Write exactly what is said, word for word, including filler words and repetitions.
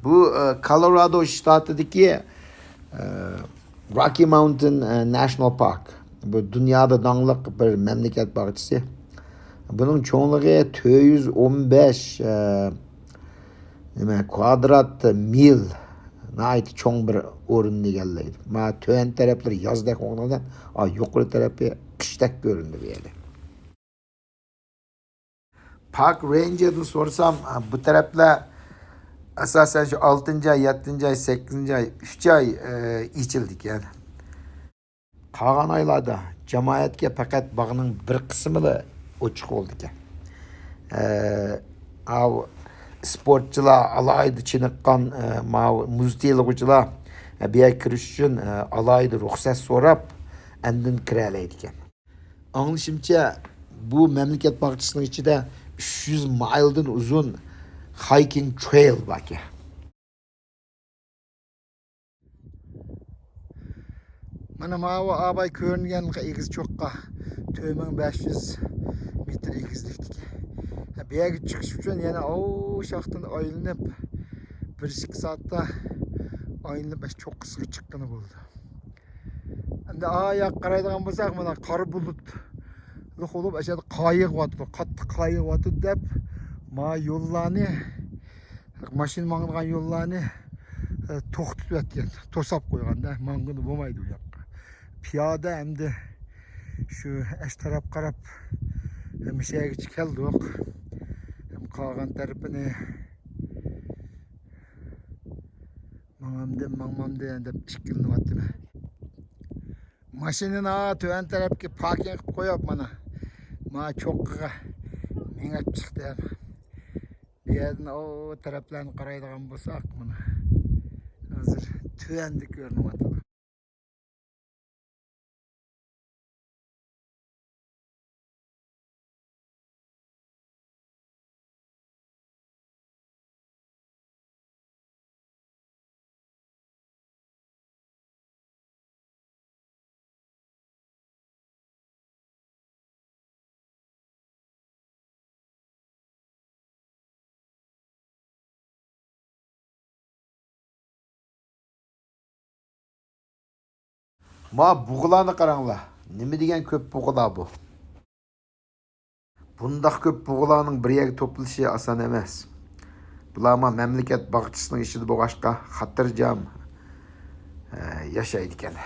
بۇ، ئە، كولورادو شتاتىدىكى، ئە، Rocky Mountain، ئە، National Park. بۇ دۇنيادا داڭلىق بىر مەملىكەت باغچىسى. بۇنىڭ چوڭلۇقى تۆت يۈز ئون بەش، ئە، نېمە، كۋادرات مىل. ناھايىتى چوڭ بىر ئورۇننى ئىگىلەيدۇ. ما تۆۋەن تەرەپلىرى يازدەك بولغاندىن، ئا، يۇقىرى تەرىپى قىشتەك كۆرۈنىدۇ بۇ يەردە. پارك رېنجېردىن سورىسام، بۇ تەرەپلەر ئاساسەن شۇ ئالتىنچى ئاي، يەتتىنچى ئاي، سەككىزىنچى ئاي، ئۈچ ئاي، ئى، ئېچىلىدىكەن. قالغان ئايلاردا جامائەتكە پەقەت باغنىڭ بىر قىسمىلا ئوچۇق بولىدىكەن. ئى، ئاۋۇ ئىسپورتچىلار، ئالاھىدە چېنىققان، ئى، ماۋۇ مۇز تېيىلغۇچىلار، ئى، بۇ يەرگە كىرىش ئۈچۈن، ئى، ئالاھىدە رۇخسەت سوراپ، ئاندىن كىرەلەيدىكەن. ئاڭلىشىمچە، بۇ مەملىكەت باغچىسىنىڭ ئىچىدە ئۈچ يۈز مايلدىن ئۇزۇن hiking trail باركەن. مانا ماۋۇ ئاباي كۆرۈنگەن ئېگىز چوققا، تۆت مىڭ بەش يۈز مېتىر ئېگىزلىكتىكى. بۇ يەرگە چىقىش ئۈچۈن يەنە ئاۋۇ شاختىن ئايلىنىپ، بىر ئىككى سائەتتە ئايلىنىپ، ئاشۇ چوققىسىغا چىققىلى بولىدۇ. ئەمدى ئاياققا قارايدىغان بولساق، مانا قارا بۇلۇتلۇق بولۇپ، ئاشۇ يەردە قار يېغىۋاتىدۇ، قاتتىق قار يېغىۋاتىدۇ دەپ، ما يوللارنى، ماشىنا ماڭىدىغان يوللارنى، ئە، توختىتىۋەتكەن، توساپ قويغاندا، ماڭغىلى بولمايدۇ ئۇ ياققا. پىيادە ئەمدى شۇ ئەش تەرەپ قاراپ، مىشەگىچە كەلدۇق. قالغان تەرىپىنى ماڭامدىم، ماڭمامدىم دەپ ئىككىلىنىۋاتىمەن. ماشىنىنى تۆۋەن تەرەپكە پاركىنگ قىلىپ قويۇپ، مانا، ما چوققىغا مېڭىپ چىقتىم. بۇ يەردىن ئۇ تەرەپلەرنى قارايدىغان بولساق، مانا، ھازىر تۆۋەندە كۆرۈنۈۋاتىدۇ. ما بۇغىلارنى قاراڭلار. نېمە دېگەن كۆپ بۇغىلار بۇ. بۇنداق كۆپ بۇغىلارنىڭ بىر يەرگە توپلىشى ئاسان ئەمەس. بۇلار ما مەملىكەت باغچىسىنىڭ ئىچىدە بولغاچقا، خاتىرجەم، ئە، ياشايدىكەن.